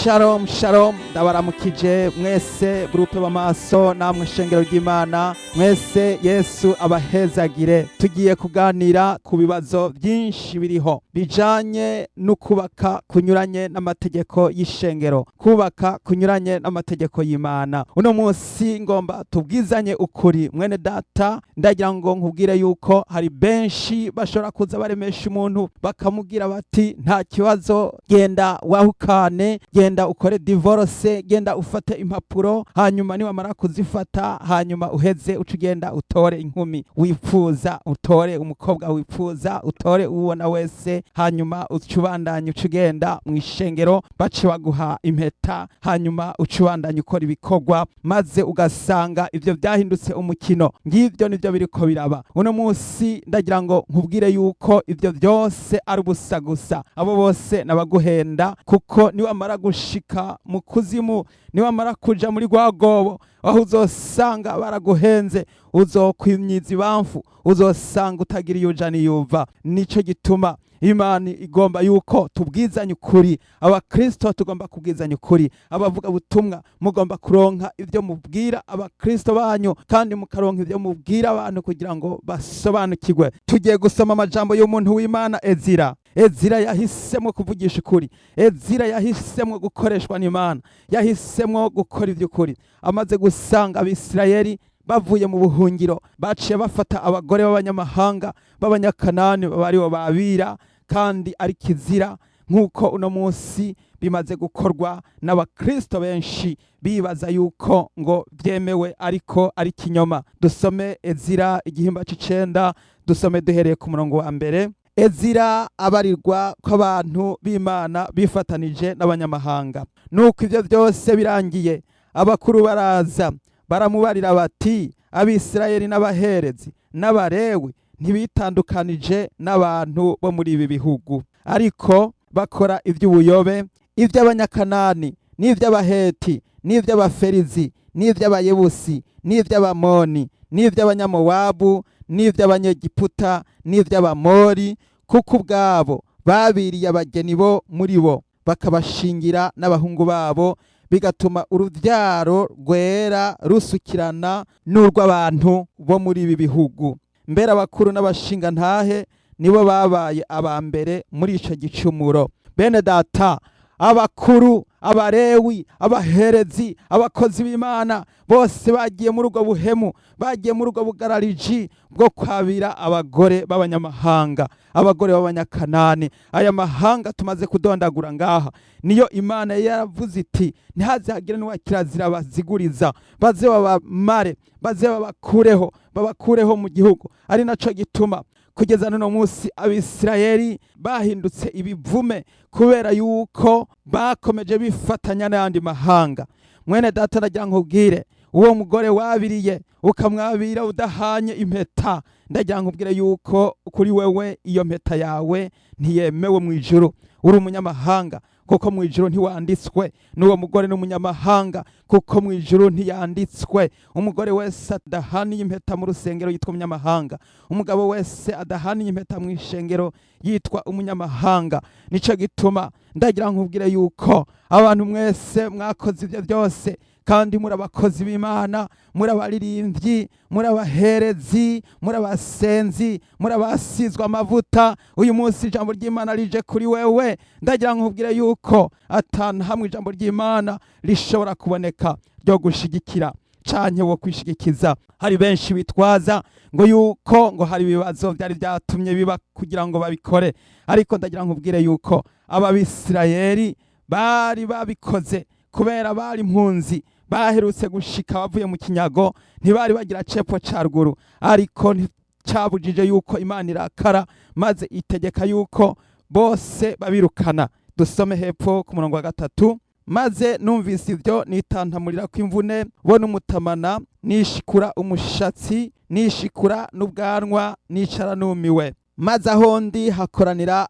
Shalom shalom, ndabaramukije mwese groupe b'amaso, namwe shengero ry'Imana mwese. Yesu abahezagire. Tugiye kuganira ku bibazo byinshi biriho bijanye no kubaka kunyuranye n'amategeko y'ishengero, kubaka kunyuranye n'amategeko y'Imana. Uno munsi ngomba tubwizanye ukuri. Mwene data, ndagira ngo nkubwire yuko hari benshi bashobora kuza baremesha umuntu, bakamubwira bati: "Nta kibazo, genda wahukane, genda ukore divorce, genda ufate impapuro, hanyuma niwamara kuzifata, hanyuma uheze uca ugenda utore inkumi wifuza, utore umukobwa wifuza, utore uwubona wese, hanyuma uca ubandanya, uca ugenda mu ishengero, bace baguha impeta, hanyuma uca ubandanya ukora ibikorwa." Maze ugasanga ivyo byahindutse umukino. Ngivyo nivyo biriko biraba uno munsi. Ndagira ngo nkubwire yuko ivyo byose ari ubusa gusa. Abo bose nabaguhenda, kuko niwamara gushika mu kuzimu, niwamara kuja muri rwagobo aho uzosanga baraguhenze, uzokwimyiza ibamfu, uzosanga utagira iyo uja niyuva. Nico gituma Imana igomba yuko tubwizanye ukuri. Abakristo tugomba kubwizanya ukuri. Abavuga butumwa, mugomba kuronka ibyo mubwira abakristo banyu, kandi mukaronka ibyo mubwira abantu kugira ngo basobanukirwe. Tugiye gusoma amajambo y'umuntu w'Imana Ezira. Ezira yahisemo kuvugisha ukuri. Ezira yahisemo gukoreshwa n'Imana, yahisemo gukora iby'ukuri. Amaze gusanga Abisirayeli bavuye mu buhungiro baciye bafata abagore b'abanyamahanga, b'Abanyakanani, baribo babira, kandi ari kizira, nk'uko uno munsi bimaze gukorwa n'abakristo benshi bibaza yuko ngo byemewe, ariko ari kinyoma. Dusome Ezira igihimba c'icenda, dusome duhereye ku murongo wa mbere. Ezira abarirwa ko abantu b'Imana bifatanije n'abanyamahanga. Nuko ibyo byose birangiye, abakuru baraza baramubarira bati: "Abisirayeli n'abaherezi n'Abarewi ntibitandukanije n'abantu bo muri ibi bihugu, ariko bakora iby'ubuyobe, iby'Abanyakanani n'iby'Abaheti n'iby'Abaferizi n'iby'Abayebusi n'iby'Abamoni n'iby'Abanyamowabu n'iby'Abanyegiputa n'iby'Abamori, kuko ubwabo babiriye abageni bo muri bo, bakabashingira n'abahungu babo, bigatuma urubyaro rwera rusukirana n'urw'abantu bo muri ibi bihugu. Mbere abakuru n'abashingantahe nibo babaye aba mbere muri ico gicumuro." Bene data, abakuru, Abarewi, abaherezi, abakozi b'Imana bose bagiye muri ubwo buhemu, bagiye muri ubwo bugarariji bwo kwabira abagore b'abanyamahanga, abagore b'Abanyakanani. Aya mahanga tumaze kudondagura ngaha niyo Imana yaravuze iti: "Ntihaze hagire n'uwa kirazira baziguriza, baze babamare, baze babakureho, babakureho mu gihugu." Ari naco gituma kugeza n'uno munsi Abisirayeli bahindutse ibivume, kubera yuko bakomeje bifatanya n'ayandi mahanga. Mwene data, ndagira nkubwire, uwo mugore wabiriye, ukamwabira udahanye impeta, ndagira nkubwire yuko kuri wewe iyo mpeta yawe ntiyemewe mu ijuru. Uri umunyamahanga, kuko mu ijuru ntiwanditswe. N'uwo mugore n'umunyamahanga, kuko mu ijuru ntiyanditswe. Umugore wese adahaniye impeta mu rusengero yitwa umunyamahanga. Umugabo wese adahaniye impeta mu ishengero yitwa umunyamahanga. Nico gituma ndagira nkubwire yuko abantu mwese mwakoze ibyo byose, kandi muri abakozi b'Imana, muri abaririmbyi, muri abaherezi, muri abasenzi, muri abasizwe amavuta, uyu munsi ijambo ry'Imana rije kuri wewe. Ndagira nkubwire yuko atanu hamwe ijambo ry'Imana rishobora kuboneka ryo gushigikira canke wo kwishigikiza. Hari benshi bitwaza ngo yuko ngo hari ibibazo byari byatumye biba kugira ngo babikore, ariko ndagira nkubwire yuko aba Bisirayeli bari babikoze kubera bari impunzi, baherutse gushika bavuye mu kinyago, ntibari bagira cepfo ca ruguru. Ariko nticabujije yuko Imana irakara, maze itegeka yuko bose babirukana. Dusome hepfo ku murongo wa gatatu. Maze numvise ibyo, nitantamurira kw'imvune bo n'umutamana, nishikura umushatsi, nishikura n'ubwanwa, nicara numiwe. Maze aho ndi hakoranira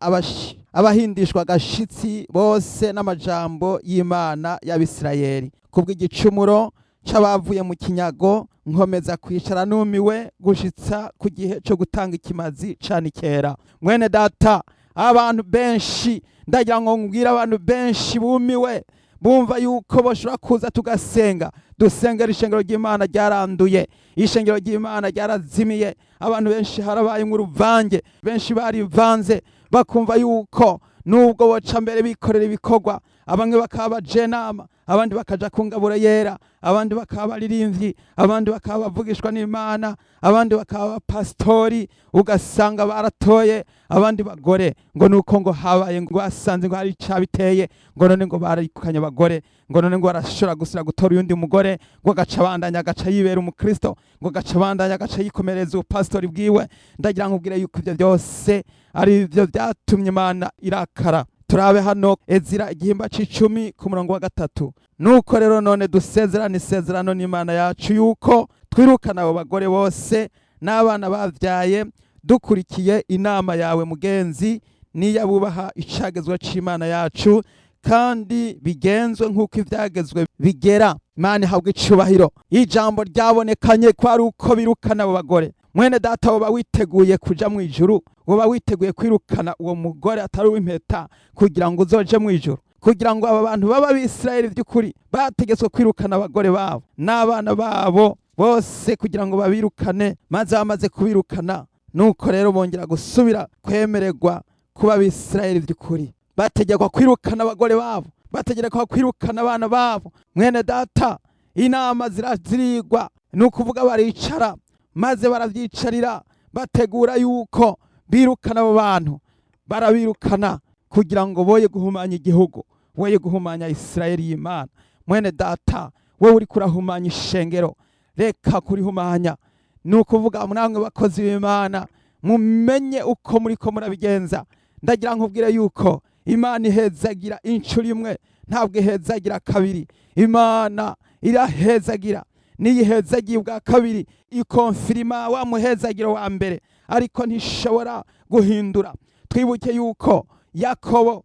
abahindishwa agashitsi bose n'amajambo y'Imana y'Abisirayeli kubw'igicumuro c'abavuye mu kinyago. Nkomeza kwicara numiwe gushitsa ku gihe co gutanga ikimazi canikera. Mwene data, abantu benshi, ndagira ngo mbwire abantu benshi bumiwe, Bumva yuko bashobora kuza tugasenga, dusengera ishengero ry'Imana ryaranduye, ishengero ry'Imana ryarazimiye. Abantu benshi harabaye nk'uruvange, benshi barivanze, bakumva yuko nubwo boca mbere bikorera ibikorwa, abamwe bakaba abajenama, abandi bakaja ku ngaburo yera, abandi bakaba abaririmbyi, abandi bakaba bavugishwa n'Imana, abandi bakaba abapasitori, ugasanga baratoye abandi bagore ngo nuko ngo habaye ngo basanze ngo hari icabiteye, ngo none ngo barikukanye abagore, ngo none ngo barashobora gusubira gutora uyundi mugore, ngo agaca abandanya agaca yibera umukristo, ngo agaca abandanya agaca yikomereza ubupasitori bwiwe. Ndagira nkubwire yuko ivyo byose ari byo byatumye Imana irakara. Turabe hano Ezira igihimba c'icumi ku murongo wa 3. Nuko rero none dusezerana isezerano n'Imana yacu yuko twirukana abo bagore bose n'abana bavyaye, dukurikiye inama yawe mugenzi n'iy'abubaha icagezwe c'Imana yacu, kandi bigenzwe nk'uko ivyagezwe bigera. Imana ihabwa icubahiro. Ijambo ryabonekanye ko ari uko birukana abo bagore. Mwene data, woba witeguye kuja mu ijuru? Woba witeguye kwirukana uwo mugore atari uw'impeta kugira ngo uzoje mu ijuru? Kugira ngo aba bantu baba abisirayeli by'ukuri, bategetswe kwirukana abagore babo n'abana babo bose kugira ngo babirukane. Maze bamaze kubirukana, nuko rero bongera gusubira kwemererwa kuba abisirayeli by'ukuri. Bategekwa kwirukana abagore babo, bategekwa kwirukana abana babo. Mwene data, inama zirazirigwa, ni ukuvuga baricara maze baravyicarira, bategura yuko birukana abo bantu. Barabirukana kugira ngo boye guhumanya igihugu, boye guhumanya Isirayeli y'Imana. Mwene data, wowe uriko urahumanya ishengero, reka kurihumanya. Ni ukuvuga namwe bakozi b'Imana, mumenye uko muriko murabigenza. Ndagira nkubwire yuko Imana ihezagira inshuro imwe, ntabwo ihezagira kabiri. Imana irahezagira, niyo ihezagiye ubwa kabiri ikonfirima wa muhezagiro wa mbere, ariko ntishobora guhindura. Twibuke yuko Yakobo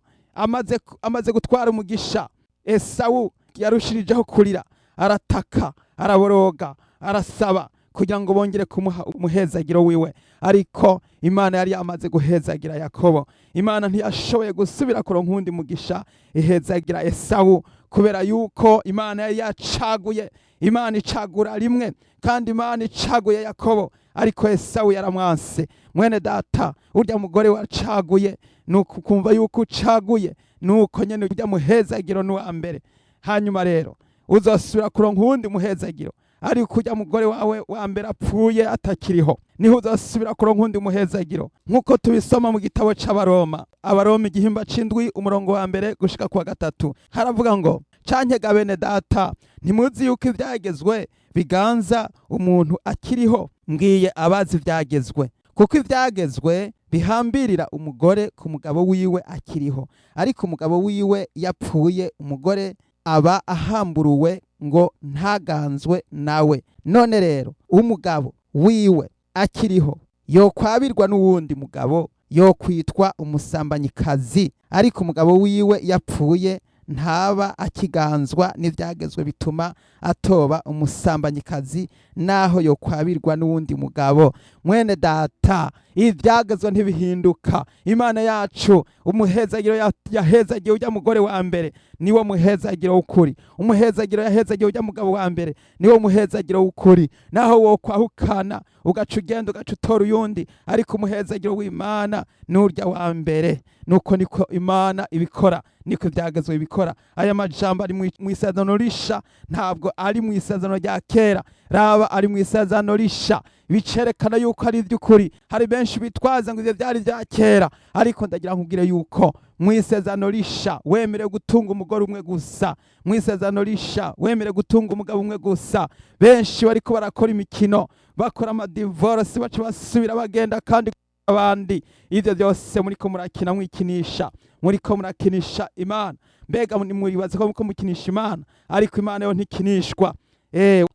amaze gutwara umugisha, Esawu yarushirijeho kurira, arataka, araboroga, arasaba kugira ngo bongere kumuha umuhezagiro wiwe. Ariko Imana yari yamaze guhezagira Yakobo. Imana ntiyashoboye gusubira kuronka uwundi mugisha ihezagira Esawu, kubera yuko Imana yari yacaguye. Imana icagura rimwe, kandi Imana icaguye Yakobo, ariko Esawu yaramwanse. Mwene data, urya mugore wacaguye, ni ukumva yuko ucaguye, nuko nyene urya muhezagiro ni uwa mbere. Hanyuma rero uzosubira kuronka uwundi muhezagiro ariko urya mugore wawe wa mbere apfuye atakiriho, niho uzosubira kuronka uwundi muhezagiro, nk'uko tubisoma mu gitabo c'Abaroma. Abaroma igihimba c'indwi, umurongo wa mbere gushika kuwa 3, haravuga ngo: "Canke ga bene data, ntimuzi yuko ivyagezwe biganza umuntu akiriho? Mbwiye abazi ivyagezwe. Kuko ivyagezwe bihambirira umugore ku mugabo wiwe akiriho, ariko umugabo wiwe yapfuye, umugore aba ahamburuwe ngo ntaganzwe nawe. None rero umugabo wiwe akiriho yokwabirwa n'uwundi mugabo, yokwitwa umusambanyikazi. Ariko umugabo wiwe yapfuye, ntaba akiganzwa n'ivyagezwe bituma atoba umusambanyikazi, naho yokwabirwa n'uwundi mugabo." Mwene data, ivyagezwe ntibihinduka. Imana yacu, umuhezagiro yahezagiye urya mugore wa mbere niwo muhezagiro w'ukuri. Umuhezagiro yahezagiye urya mugabo wa mbere niwo muhezagiro w'ukuri. Naho wokwahukana, ugaca ugenda ugaca utora uyundi, ariko umuhezagiro w'Imana n'urya wa mbere. Nuko niko Imana ibikora, niko ivyagezwe bibikora. Aya majambo ari mw'isezerano risha, ntabwo ari mu isezerano rya kera. Raba, ari mu isezerano risha, bicerekana yuko ari ivy'ukuri. Hari benshi bitwaza ngo ivyo vyari vya kera, ariko ndagira nkubwire yuko mu isezerano risha wemerewe gutunga umugore umwe gusa. Mu isezerano risha wemerewe gutunga umugabo umwe gusa. Benshi bariko barakora imikino, bakora amadivorce, baca basubira bagenda kandi abandi. Ivyo byose muriko murakina, mwikinisha, muriko murakinisha Imana. Mbega muribaza ko muriko mukinisha Imana? Ariko Imana yo ntikinishwa.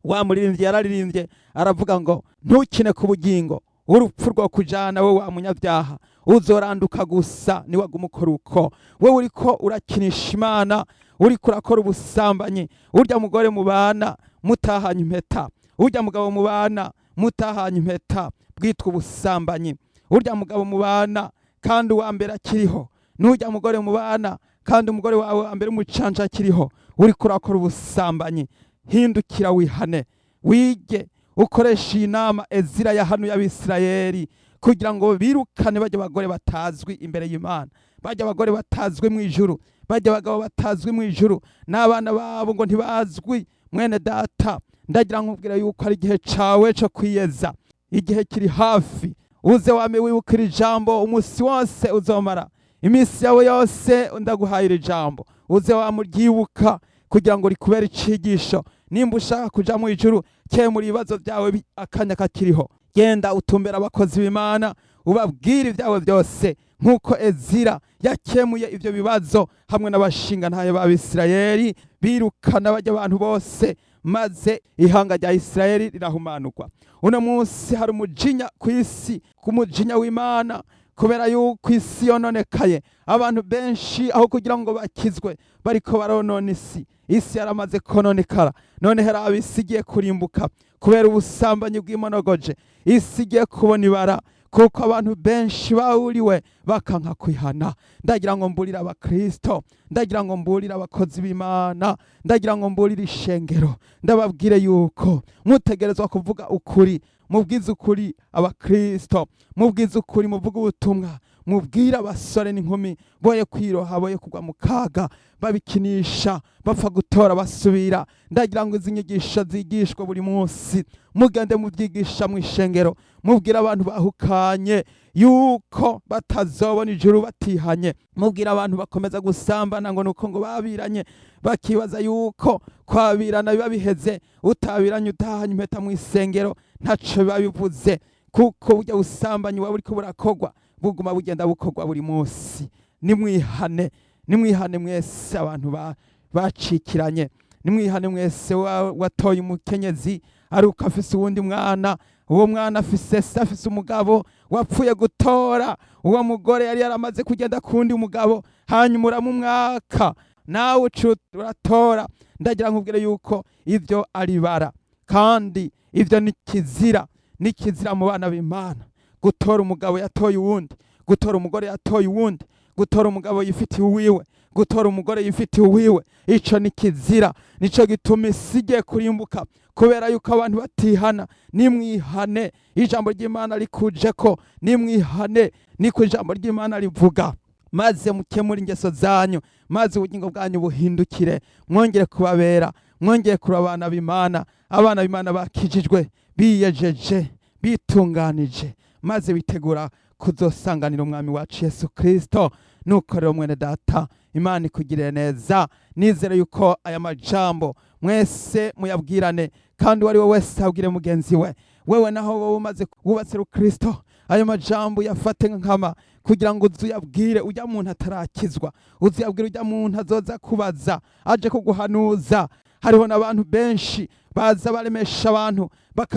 Wa muririmbyi yararirimbye aravuga ngo: "Ntukine ku bugingo, urupfu rwo kujana wowe wa munyabyaha, uzoranduka gusa niwaguma ukora uko." Wowe uriko urakinisha Imana, uriko urakora ubusambanyi. Urya mugore mubana mutahanye impeta, urya mugabo mubana mutahanye impeta, bwitwa ubusambanyi. Urya mugabo mubana kandi uwa mbere akiriho, n'urya mugore mubana. Kandi umugore wawe wa mbere umucanja akiriho, uriko urakora ubusambanyi. Hindukira wihane, wige ukoresha iyi nama Ezira yahanuye Abisirayeli kugira ngo birukane bajya abagore batazwi imbere y'Imana, bajya abagore batazwi mu ijuru, bajya abagabo batazwi mu ijuru n'abana babo ngo ntibazwi. Mwene data, ndagira nkubwira yuko ari igihe cawe co kwiyeza. Igihe kiri hafi. Uze wame wibukira ijambo umunsi wose uzomara iminsi yawe yose. Ndaguhaye iri jambo, uze wamuryibuka kugira ngo rikubere icigisho. Nimba ushaka kuja mu ijuru, kemura ibibazo byawe akanya kakiriho. Genda utumbera abakozi b'Imana, ubabwire ibyawe byose, nk'uko Ezira yakemuye ibyo bibazo hamwe n'abashingantahe b'Abisirayeli, birukana bajya abantu bose, maze ihanga rya Isirayeli rirahumanurwa. Uno munsi hari umujinya ku isi, ku mujinya w'Imana, kubera yuko isi yononekaye. Abantu benshi, aho kugira ngo bakizwe, bariko baronona isi. Isi yaramaze kononekara. None hari isi igiye kurimbuka kubera ubusambanyi bw'imonogoje. Isi igiye kubona ibara kuko abantu benshi bawuriwe bakanka kwihana. Ndagira ngo mburire Abakristo, ndagira ngo mburire abakozi b'Imana, ndagira ngo mburire ishengero, ndababwire yuko mutegerezwa kuvuga ukuri. Mubwize ukuri Abakristo, mubwize ukuri, muvuge ubutumwa, mubwire abasore n'inkumi boye kwiroha, boye kugwa mu kaga babikinisha, bapfa gutora basubira. Ndagira ngo izi nyigisho zigishwe buri munsi. Mugende mubyigisha mu ishengero, mubwire abantu bahukanye yuko batazobona ijuru batihanye. Mubwire abantu bakomeza gusambana ngo nuko ngo babiranye, bakibaza yuko kwabirana biba biheze. Utabiranye, utahanye impeta mu isengero, ntaco biba bivuze, kuko burya busambanyi buba buriko burakorwa, buguma bugenda bukorwa buri munsi. Nimwihane, nimwihane mwese abantu bacikiranye. Nimwihane mwese watoye umukenyezi ari uko afise uwundi mwana, uwo mwana afise se, afise umugabo. Wapfuye gutora uwo mugore yari yaramaze kugenda kundi mugabo, hanyuma uramumwaka, nawe uca uratora. Ndagira nkubwire yuko ivyo ari bara, kandi ivyo ni kizira, ni kizira mu bana b'Imana gutora umugabo yatoye uwundi, gutora umugore yatoye uwundi, gutora umugabo yifitiye uwiwe, gutora umugore yifitiye uwiwe. Ico ni kizira. Nico gituma isi igiye kurimbuka, kubera yuko abantu batihana. Nimwihane, ijambo ry'Imana rikuje ko nimwihane, niko ijambo ry'Imana rivuga, maze mukemure ingeso zanyu, maze ubugingo bwanyu buhindukire, mwongere kubabera, mwongere kuba abana b'Imana, abana b'Imana bakijijwe, biyejeje, bitunganije, maze bitegura kuzosanganira Umwami wacu Yesu Kristo. Nuko rero, mwene data, Imana ikugirire neza. Nizere yuko aya majambo mwese muyabwirane, kandi uwo ari we wese abwire mugenzi we. Wewe naho wowe umaze wubatse rukristo, ayo majambo uyafate nkama kugira ngo uze uyabwire ujya muntu atarakizwa, uze uyabwire ujya muntu azoza kubaza, aje kuguhanuza. Hariho n'abantu benshi baza baremesha abantu,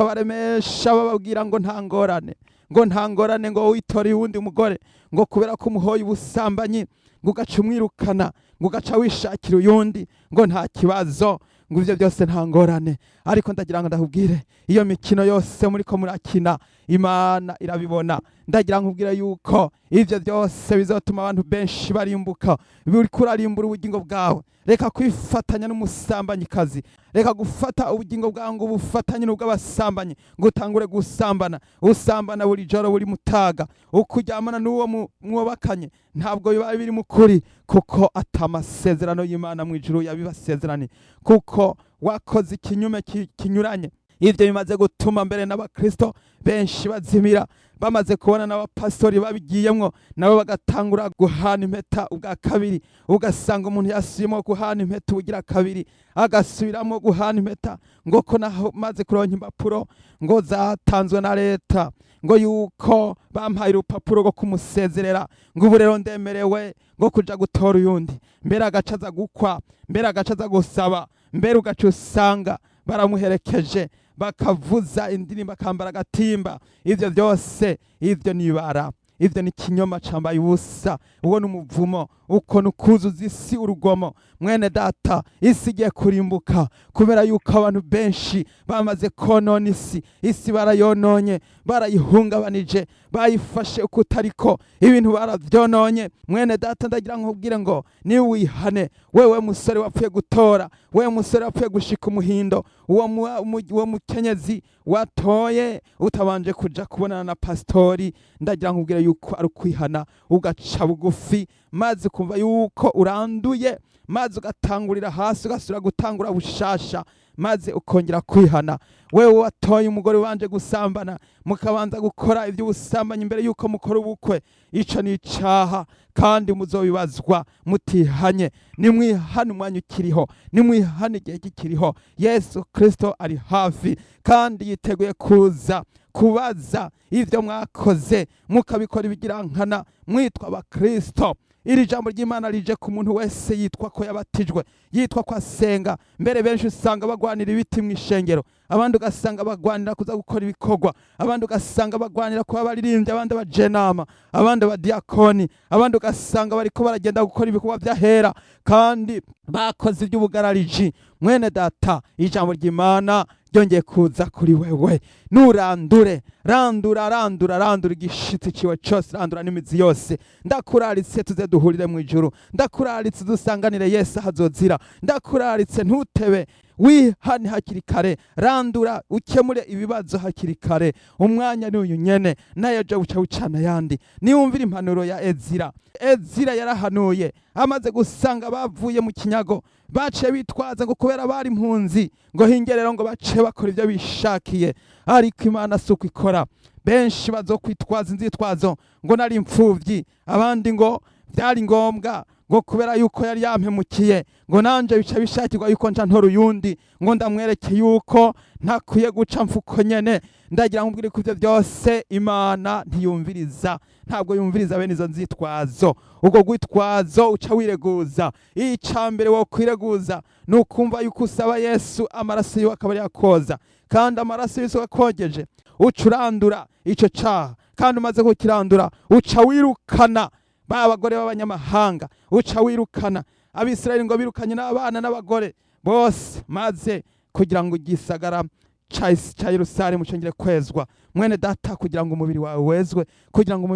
bakabaremesha bababwira ngo nta ngorane, ngo nta ngorane, ngo witoreye uwundi mugore, ngo kubera ko umuhoye ubusambanyi, ngo ugaca umwirukana, ngo ugaca wishakira uyundi, ngo nta kibazo, ngo ivyo byose nta ngorane. Ariko ndagira ngo ndakubwire, iyo mikino yose muriko murakina, Imana irabibona. Ndagira nkubwire yuko ivyo byose bizotuma abantu benshi barimbuka. Uriko urarimbura ubugingo bwawe. Reka kwifatanya n'umusambanyikazi. Reka gufata ubugingo bwawe ngo ubufatanye n'ubw'abasambanyi, ngo utangure gusambana, usambana buri joro, buri mutaga. Ukuryamana n'uwo mwubakanye ntabwo biba biri mu kuri, kuko atamasezerano y'Imana mu ijuru yabibasezeraniye, kuko wakoze ikinyume kinyuranye. Ivyo bimaze gutuma mbere n'Abakristo benshi bazimira, bamaze kubona n'abapastori babigiyemwo, nabo bagatangura guhana impeta ubwa kabiri. Ugasanga umuntu yasubiyemo guhana impeta ubugira kabiri, agasubiramo guhana impeta, ngo ko naho maze kuronka impapuro ngo zatanzwe na leta, ngo yuko bampaye urupapuro rwo kumusezerera, ngo ubu rero ndemerewe ngo kuja gutora uyundi. Mbere agaca aza gukwa, mbere agaca aza gusaba, mbere ugaca usanga baramuherekeje, bakavuza indirimbo, akambara agatimba. Ivyo byose, ivyo ni ibara, ivyo ni ikinyoma cambaye ubusa. Uwo ni umuvumo. Uko ni ukuzuza isi urugomo. Mwene data, isi igiye kurimbuka kubera yuko abantu benshi bamaze konona isi. Isi barayononye, barayihungabanije, bayifashe uko utariko, ibintu baravyononye. Mwene data, ndagira nkubwire ngo niwihane. Wewe musore wapfuye gutora, wewe musore wapfuye gushika umuhindo, uwo mukenyezi watoye utabanje kuja kubonana na pastori, ndagira nkubwire yuko ari ukwihana, ugaca bugufi, maze ukumva yuko uranduye, maze ugatangurira hasi, ugasubira gutangura bushasha, maze ukongera kwihana. Wewe watoye umugore ubanje gusambana, mukabanza gukora iby'ubusambanyi imbere yuko mukora ubukwe, ico ni icaha kandi muzobibazwa mutihanye. Nimwihane umwanya ukiriho, nimwihane igihe kikiriho. Yesu Kristo ari hafi kandi yiteguye kuza kubaza ivyo mwakoze, mukabikora ibigirankana mwitwa abakristo. Iri jambo ry'Imana rije ku muntu wese yitwa ko yabatijwe, yitwa ko asenga. Mbere benshi usanga bagwanira ibiti mu ishengero, abandi ugasanga bagwanira kuza gukora ibikorwa, abandi ugasanga bagwanira kuba abaririmbyi, abandi abajenama, abandi abadiyakoni, abandi ugasanga bariko baragenda gukora ibikorwa vy'ahera kandi bakoze iby'ubugarariji. Mwene data, ijambo ry'Imana ryongeye kuza kuri wewe. Nurandure, randura, randura, randura igishitsi ciwe cose, randura n'imizi yose. Ndakuraritse tuze duhurire mu ijuru, ndakuraritse dusanganire Yesu ahazozira. Ndakuraritse, ntutebe, wihane hakiri kare, randura ukemure ibibazo hakiri kare. Umwanya ni uyu nyene, nayo ejo buca bucana ayandi. Niwumvira impanuro ya Ezira. Ezira yarahanuye amaze gusanga bavuye mu kinyago baciye bitwaza ngo kubera bari impunzi, ngo hinge rero ngo bace bakora ibyo bishakiye. Ariko Imana si uko ikora. Benshi bazokwitwaza inzitwazo ngo nari imfuvyi, abandi ngo byari ngombwa ngo kubera yuko yari yampemukiye, ngo nanje bica bishakirwa yuko nca ntora uyundi, ngo ndamwereke yuko ntakwiye guca mfuko nyene. Ndagira ngo mbwire ko ivyo byose Imana ntiyumviriza, ntabwo yumviriza bene izo nzitwazo. Ubwo rwitwazo uca wireguza, ica mbere wo kwireguza ni ukumva yuko usaba Yesu amaraso yiwe akaba yakoza, kandi amaraso Yesu akogeje uca urandura ico caha, kandi umaze kukirandura uca wirukana ba bagore b'abanyamahanga, uca wirukana Abisirayeli ngo birukanye n'abana n'abagore bose, maze kugira ngo igisagara ca Yerusalemu congere kwezwa. Mwene data, kugira ngo umubiri wawe wezwe, kugira ngo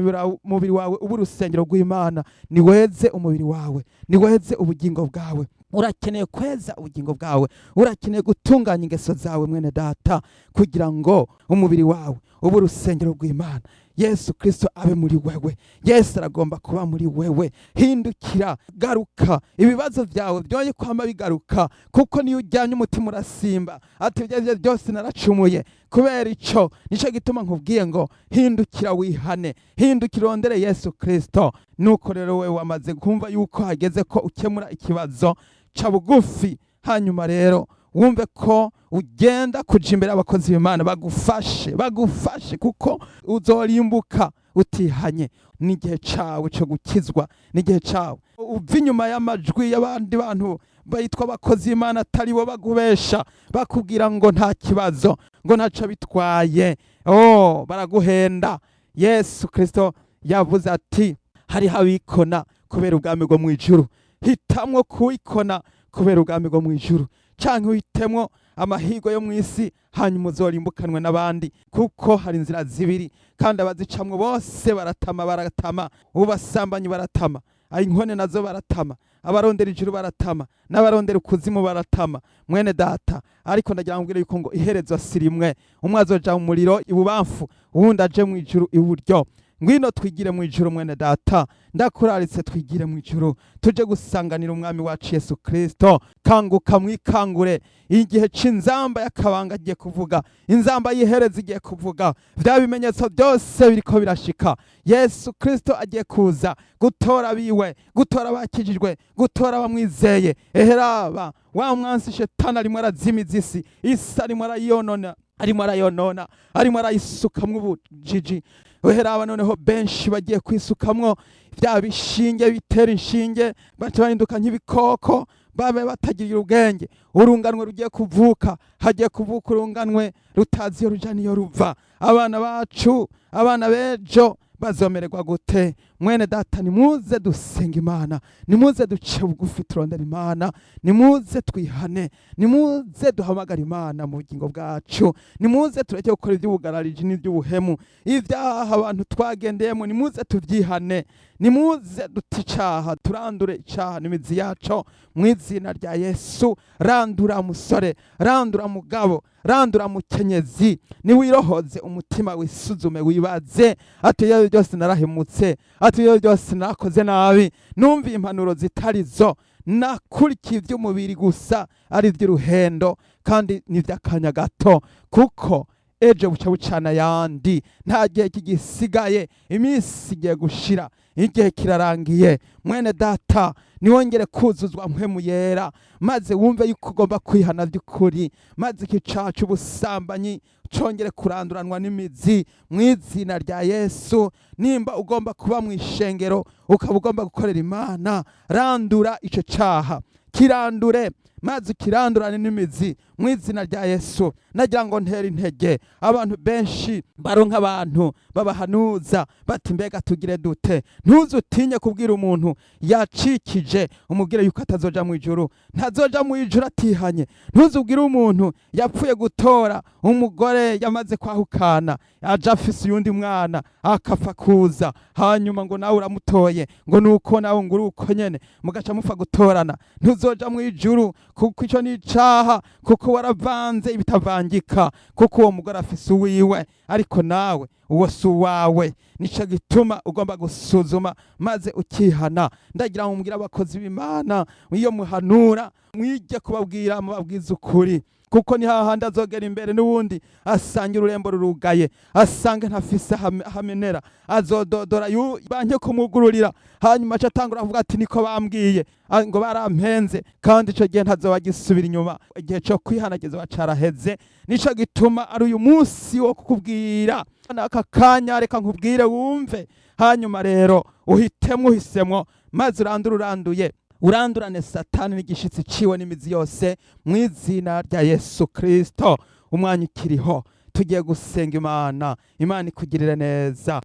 umubiri wawe ube urusengero rw'Imana, niweze umubiri wawe, niweze ubugingo bwawe. Urakeneye kweza ubugingo bwawe, urakeneye gutunganya ingeso zawe, mwene data, kugira ngo umubiri wawe ube urusengero rw'Imana, Yesu Kristo abe muri wewe. Yesu aragomba kuba muri wewe. Hindukira, garuka, ibibazo byawe byoye kwama bigaruka, kuko niyo ujyanye umutima urasimba ati ibyo aribyo byose naracumuye. Kubera ico nico gituma nkubwiye ngo hindukira wihane, hindukira urondere Yesu Kristo. Nuko rero wewe wamaze kumva yuko hageze ko ukemura ikibazo, ca bugufi, hanyuma rero wumve ko ugenda kuja imbere y'abakozi b'Imana bagufashe, bagufashe, kuko uzorimbuka utihanye. N'igihe cawe co gukizwa, n'igihe cawe uva inyuma y'amajwi y'abandi bantu bitwa abakozi b'Imana atari bo, bagubesha bakubwira ngo nta kibazo, ngo ntaco bitwaye. Oh, baraguhenda. Yesu Kristo yavuze ati hariho abikona kubera ubwami bwo mu ijuru. Hitamwo kuwikona kubera ubwami bwo mu ijuru, canke uhitemwo amahirwe yo mu isi, hanyuma uzorimbukanwe n'abandi, kuko hari inzira zibiri kandi abazicamwo bose baratama, baratama. Ubasambanyi baratama, inkone nazo baratama, abarondera ijuru baratama, n'abarondera ukuzimu baratama. Mwene data, ariko ndagira ngo mbwire yuko ngo iherezo si rimwe. Umwe azoja mu muriro ibubamfu, uwundi aje mu ijuru iburyo. Ngwino twigire mu ijuru. Mwene data, ndakuraritse twigire mu ijuru, tuje gusanganira umwami wacu Yesu Kristo. Kanguka, mwikangure. Igihe c'inzamba y'akabanga agiye kuvuga, inzamba y'ihereza igiye kuvuga, vya bimenyetso byose biriko birashika. Yesu Kristo agiye kuza gutora abiwe, gutora abakijijwe, gutora abamwizeye. Eheraba wa mwansi Shetani arimwo arazimiza isi, isi arimwo arayonona, arimo arayonona, arimo arayisukamwo ubujiji. Uheraba noneho benshi bagiye kwisukamwo bya bishinge bitera inshinge, baca bahinduka nk'ibikoko, babe batagirira ubwenge. Urunganwe rugiye kuvuka, hagiye kuvuka urunganwe rutazi iyo ruja n'iyo ruva. Abana bacu, abana b'ejo bazomererwa gute? Mwene data, nimuze dusenga Imana, nimuze duce bugufi turondera Imana, nimuze twihane, nimuze duhamagara Imana mu bugingo bwacu, nimuze tureke gukora iby'ubugarariji n'iby'ubuhemu, ibyaha abantu twagendeyemo, nimuze tubyihane, nimuze dute icaha, turandure icaha n'imizi yaco mu izina rya Yesu. Randura musore, randura mugabo, randura mukenyezi, niwirohoze umutima, wisuzume, wibaze ati: "Iyo byose narahemutse", ati: "Iyo byose narakoze nabi, numviye impanuro zitari zo, nakurikiye iby'umubiri gusa ari iby'uruhendo kandi ni iby'akanya gato", kuko ejo buca bucana ayandi, nta gihe kigisigaye, iminsi igiye gushira, igihe kirarangiye. Mwene data, niwongere kuzuzwa Mpwemu Yera, maze wumve yuko ugomba kwihana by'ukuri, maze iki caha c'ubusambanyi congere kuranduranwa n'imizi mu izina rya Yesu. Nimba ugomba kuba mu ishengero, ukaba ugomba gukorera Imana, randura ico caha, kirandure maze ukirandurane n'imizi mu izina rya Yesu. Nagira ngo ntere intege abantu benshi baronka abantu babahanuza bati: "Mbega tugire dute?" Ntuze utinye kubwira umuntu yacikije, umubwire yuko atazoja mu ijuru, ntazoja mu ijuru atihanye. Ntuze ubwire umuntu yapfuye gutora umugore yamaze kwahukana, aja afise uyundi mwana, akapfa kuza, hanyuma ngo nawe uramutoye, ngo nuko nawe ngo uri uko nyene, mugaca mupfa gutorana. Ntuzoja mu ijuru, kuko ico ni icaha, kuko waravanze ibitavangika, kuko uwo mugore afise uwiwe, ariko nawe uwo si uwawe. Nico gituma ugomba gusuzuma maze ukihana. Ndagira ngo mbwire abakozi b'Imana, iyo muhanura mwige kubabwira, mubabwiza ukuri, kuko ni hahandi azogera imbere n'ubundi asanga ururembo rurugaye, asanga ntafise ahamenera, azododora banke kumugururira, hanyuma aca atangura avuga ati: "Niko bambwiye, ngo barampenze." Kandi ico gihe ntazoba agisubira inyuma, igihe co kwihana kizoba caraheze. Nico gituma ari uyu munsi wo kukubwira aka kanya, reka nkubwire wumve, hanyuma rero uhitemwo, uhisemwo, maze urandure, uranduye, urandurane Satani n'igishitsi ciwe n'imizi yose mu izina rya Yesu Kristo. Umwanya ukiriho, tugiye gusenga Imana. Imana ikugirire neza.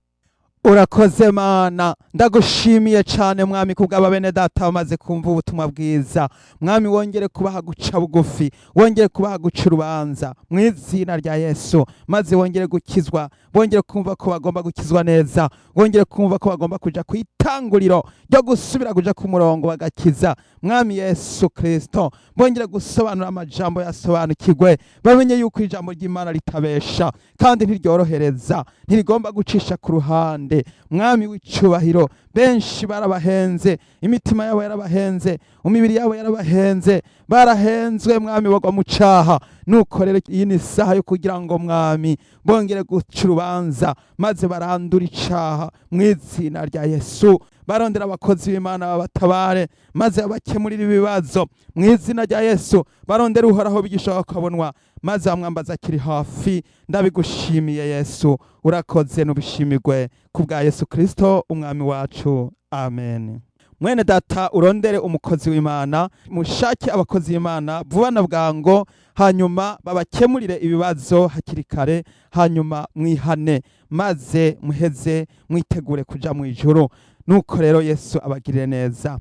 Urakoze Mana, ndagushimiye cyane Mwami kubw'aba bene data bamaze kumva ubutumwa bwiza. Mwami, wongere kubaha guca bugufi, wongere kubaha guca urubanza mu izina rya Yesu, maze wongere gukizwa, bongere kumva ko bagomba gukizwa neza, wongere kumva ko bagomba kuja ku itanguriro ryo gusubira kuja ku murongo bagakiza. Mwami Yesu Kristo, bongere gusobanura amajambo yasobanukirwe, bamenye yuko ijambo ry'Imana ritabesha kandi ntiryorohereza, ntirigomba gucisha ku ruhande. Mwami w'icubahiro, benshi barabahenze, imitima yabo yarabahenze, imibiri yabo yarabahenze, barahenzwe Mwami, bagwa mu caha. Nuko rero iyi ni isaha yo kugira ngo Mwami bongere guca urubanza, maze barandure icaha mu izina rya Yesu. Barondera abakozi b'Imana babatabare, maze babakemurire ibibazo mu izina rya Yesu. Barondera Uhoraho bigisha bakabonwa, maze bamwambaza akiri hafi. Ndabigushimiye Yesu, urakoze, nubishimirwe ku bwa Yesu Kristo umwami wacu, amen. Mwene data, urondere umukozi w'Imana, mushake abakozi b'Imana vuba na bwango, hanyuma babakemurire ibibazo hakiri kare, hanyuma mwihane, maze muheze mwitegure kuja mu ijuru. Nuko rero Yesu abagirire neza.